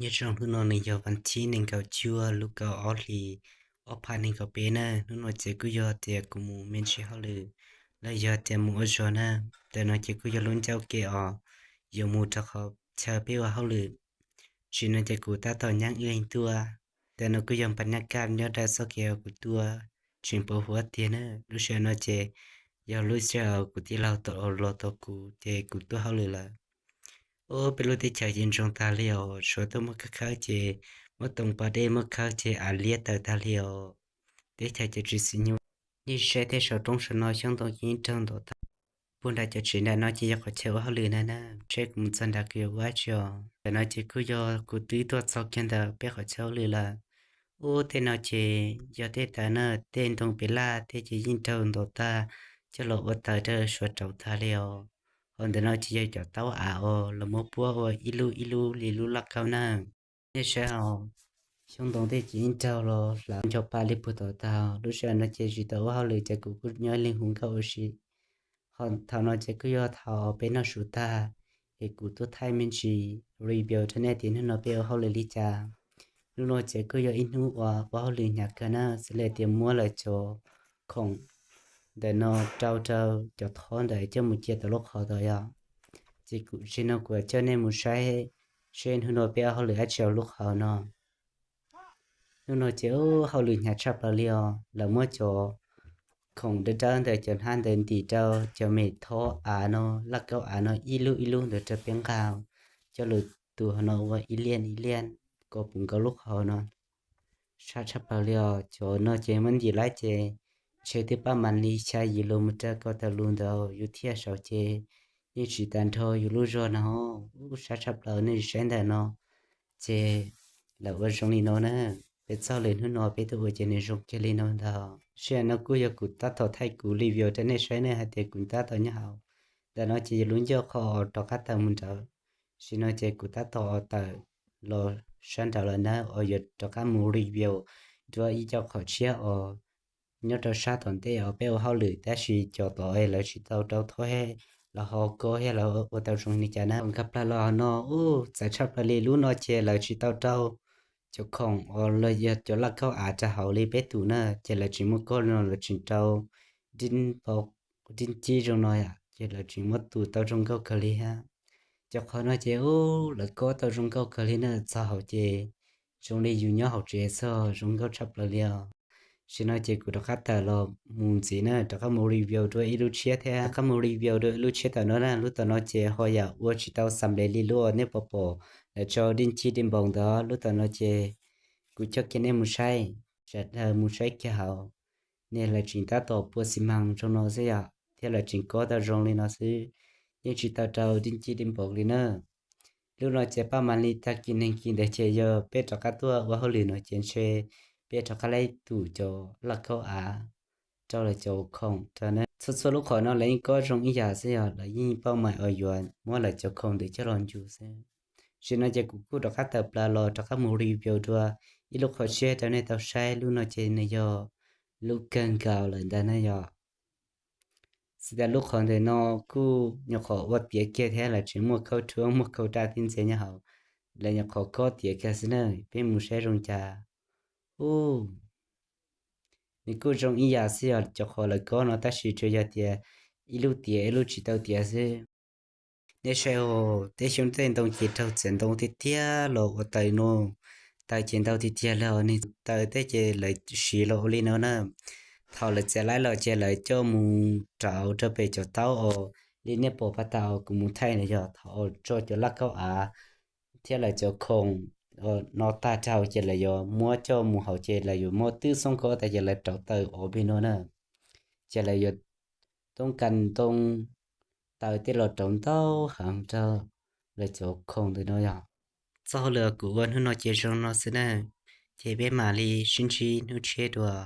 Nyob zoo, hnub no nws yog vas thib nees nkaum cuaj lub kaum ob hlis ob phav nees nkaum peb na. Hnub no ces kuj yog tias kuv mus me ntsis hauj lwm los yog tias mus ua zog na. Ntawm no ces kuj yog lub ncauj ke os, yuav mus rau qhov chaw peb ua hauj lwm. Tsim no ces kuv tab tom nyaab ib leeg tuaj. Ntawm no kuj yog npa nyaj kaj nyob rau txoj kev uas kuv tuaj, tseem pos huab tiag na. Lub sij hawm no ces yog lub sij hawm kuv tij laug los tau kuv ces kuv tuaj hauj lwm lawm. Ub, peb lub teb chaws ces ntsoog tag li os, suav tuaj muab khawb khawb ces muab toos pas dej muab khawb ces av liab taws tag li os. Teb chaws ces tsis xis nyuj. Nej saib tej saum roob saum no xyoob ntoo ces yeej raug ntov tag. Puag nram cov tsev nram no ces yog qhov chaw ua hauj lwm na na. Saib kuv mus txog nrad kuv yuav ua dab tsi os. Ntawm no ces kuj yog kuv twb tuaj txog kiag ntawm peb qhov chaw ua hauj lwm lawm. Ub, tej no ces yog tej taws na, tej ntoo pem laj tej ces yeej raug ntov tag coj los ua taws rau suav rauv tag li os. Ho ntawm no ces yog cov taub av uas los muab puab ua ib lub ib lub li lub laj kaub na. Nej saib os, xyoob ntoo tej ces yeej raug los hlav ncho pa li puag tom tag. Lub sij hawm no ces tsis tau ua hauj lwm ces kuv kuj nyob ib leeg hu nkauj ua si. Ho thaum no ces kuj yog thaum peb noj su tag, es kuv tuaj thaij me ntsis review rau nej tias hnub no peb ua hauj lwm li cas. Hnub no ces kuj yog ib hnub uas ua hauj lwm hnyav kawg na, xws li tias muab lawv cov khoom ntawm no rau rau cov thob ntawd coj mus cia tau lub qhov tod yom. Ces kuv tsim no kuv coj nej mus saib seb hnub no peb ua hauj lwm dab tsi hauv lub qhov no. Hnub no ces ua hauj lwm hnyav tshaj plaws li os. Lawv muab cov khoom dawb dawb ntawd, cov hnab ntawd ntim rau cov me thob av no, laj kaub av no ib lub ib lub ntawd rau peb nqa coj lug tu hauv no ua ib liaj ib liaj kom puv nkaus lub qhov no. Sab tshaj plaws li os. Cov no ces muab ntim laib ces ntshe twb pab mas li xya yim lus mus rau kaum tawm lus ntawd yus thiaj saum ces yeej tsis tas nrho yus lub zog no. Ub, sab tshaj plaws, nej saib ntawm no ces lawv ua zoo li no na. Peb txoj lwm hnub no peb tuaj ua ces nws zoo kiag li no ntag. Sij hawm no kuj yog kuv tab tom thaij kuv review rau nej saib ne hais tias kuv tab tom nyob hauv. Ntawm no ces yog lub ncauj qhov uas rov qab tawm mus nrad. Sim no ces kuv tab tom tawm los sab nraud lawm na, uas yuav rov qab mus review dua ib co qhov tshiab os nyob rau sab tom ntej uas peb ua hauj lwm tab sis cov tod lawv tsis tau rau thob thiab lawv ho kob thiab lawv ua tau zoo li cas na. Nkag plaws los no, ub, txawv tshaj plaws li. Lub no ces lawv tsis tau rau cov khoom uas los yog cov laj kaub av rau hauv li peb tus na, ces lawv tsis muab kob li no, lawv tseem rau dib npau, dib cib zoo no, ces lawv tseem muab tu tau zoo nkauj kawg li thiab. Cov qhov no ces, ub, lawv kob tau zoo nkauj kawg li na, txog hauv ces zoo li yus nyob hauv tsev xwb, zoo nkauj tshaj plaws li os. Sim no ces kuv rov qab tawm los mus ntxiv na, rov qab mus review dua ib lub tshiab thiab, rov qab mus review dua ib lub tshiab tom no na. Lub tom no ces ho yam ua tsis tau xam les li lub uas nej pom pom lawv tso dib cib dib npau ntawd. Lub tom no ces kuv coj kiag nej mus saib, sawv daws mus saib kiag hauv. Nej, lawv tseem tab tom pua xi mas zoo no xwb yom, thiab lawv tseem kob tau zoo li no xwb, yeej tsis tau rau dib cib dib npau li na. Lub no ces pab mas li tag kis neeg kis ntawd ces yog peb rov qab tuaj ua hauj lwm no ces ntshe peb rov qab laib tus cov laj kaub av rau lawv cov khoom rau na. Txhua txhua lub qhov no lawv yeej kob zoo ib yam xwb yog lawv yeej pab mas uas yuav muab lawv cov khoom ntawd coj los ncu xwb. Sim no ces kuv kuj rov qab tawm plaws los rov qab mus review dua ib lub qhov tshiab rau nej tau saib. Lub no ces nws yog lub kawg nkaus lawm ntag na yom. Tsis tas lub qhov ntawm no kuj nyuam qhuav ua tiav kiag thiab, lawv tseem muaj khau rhuab muaj khau raj tib ntxias nyob hauv, lawv nyuam qhuav kob tiav kiag xwb na. Peb mus saib zoo cas. Ub, nws kuj zoo ib yam xwb yog cov qhov lawv kob no tab sis tsuas yog tias ib lub tiav ib lub tsis tau tiav xwb. Nej saib os, tej xyoob tej ntoo ces raug txiav ntoo tiag tiag los ua taws no. Taws ces ntau tiag tiag li os, nws taws tej ces lawv siv los ua li no na. Thaum lawv txiav laib los ces lawv coj mus rauv rau pem cov taub os, li nej pom pas tas uas kuv mus thaij na yog thaum uas tso cov laj kaub av thiab lawv cov khoom no tag rau ces lawv yuav muab coj mus hauv ces lawv yuav muab twb xoob kob tas ces lawv rauv taws ua pem no na. Ces lawv yuav toob kas ntoo taws tej los rauv ntau heev rau lawv cov khoom ntawm no yog. Txoj hauj lwm kuv ua hnub no ces zoo no xwb na, ces peb mam li sib ntsib hnub tshiab dua.